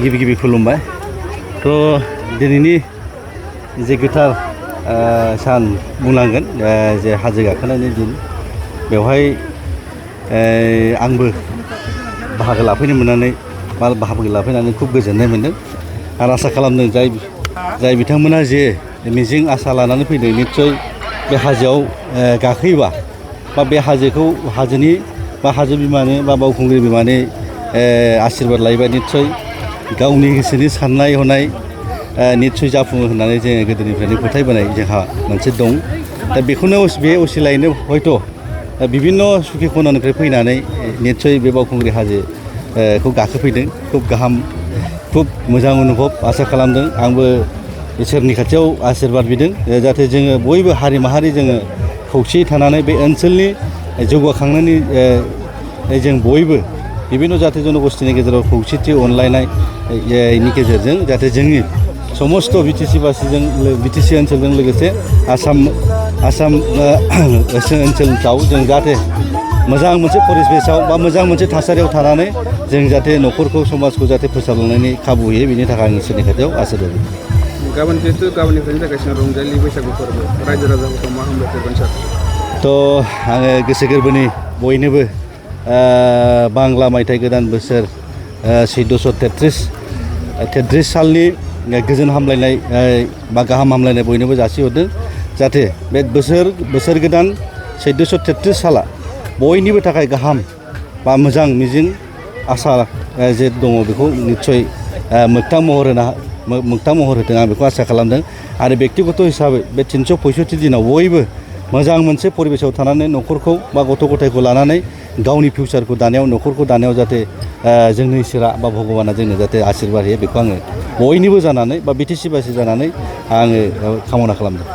गिबि खुलुमबाय दिनैनि जे गोथार सान बुंनांगोन जे हाजो गाखोनायनि दिन बेवहाय आंबो बाहागो लाफैनो मोननानै बाहागो लाफैनानै खुब गोजोननाय मोनदों आरो आसा खालामदों जाय बिथांमोना जे मिजिं आसा लानानै फैदों निस्सय बे हाजोआव गाखोयोबा बा बे हाजोनि बा हाजो बिमानि बा बावखुंग्रि बिमानि आशीर्बाद लायोबा निस्सय गावनि गोसोनि साननाय हनाय निस्सय जाफुङो होननानै जोङो गोदोनिफ्रायनो फोथायबोनाय जोंहा मोनसे दं दा बेखौनो बे असिलायैनो हयथ' बिभिन्न सुखि खनानिफ्राय फैनानै निस्सय बे बावखुंग्रि हाजोखौ गाखोफैदों खुब गाहाम खुब मोजां अनुभब आसा खालामदों आंबो इसोरनि खाथियाव आशीर्बाद बिदों जाहाथे जोङो बयबो हारि माहारि जोङो खौसेयै थानानै बे ओनसोलनि जौगाखांनायनि जों बयबो बिभिन्न जाथि जनगोष्ठीनि गेजेराव खौसेथि अनलायनायनि गेजेरजों जाहाथे जोंनि समस्त बिटिसि ओनसोलजों लोगोसे आसाम ओनसोलाव जों जाहाथे मोजां मोनसे परिबेसाव बा मोजां मोनसे थासारियाव थानानै जों जाहाथे न'खरखौ समाजखौ जाहाथे फोसाबलांनायनि खाबु होयो बेनि थाखाय आं इसोरनि खाथियाव आशीर्बाद होयो। गाबोन जिहेतु गाबोननिफ्रायनो जागासिनो रंजालि बैसागु फोरबो रायजो राजाफोरखौ मा हामलायथिगोन सार? आङो गोसो गोरबोनि बयनोबो बांला मायथाइ गोदान बोसोर 1433 सालनि गोजोन हामलायनाय बा गाहाम हामलायनाय बयनोबो जासिहरदों जाहाथे बे बोसोर गोदान 1433 साला बयनिबो थाखाय गाहाम बा मोजां मिजिं आसा जे दङ बेखौ निस्सय मोगथां महर होथों आं बेखौ आसा खालामदों आरो बेक्तिगत हिसाबै बे 365 दिनाव बयबो मोजां मोनसे परिबेसाव थानानै न'खरखौ बा गथ' गथायखौ लानानै गावनि फिउचारखौ दानायाव न'खरखौ दानायाव जाहाथे जोंनि इसोरा बा भगबाना जोंनो जाहाथे आशीर्बाद होयो बेखौ आङो बयनिबो जानानै बा बिटिसि बासि जानानै आङो कामना खालामदों।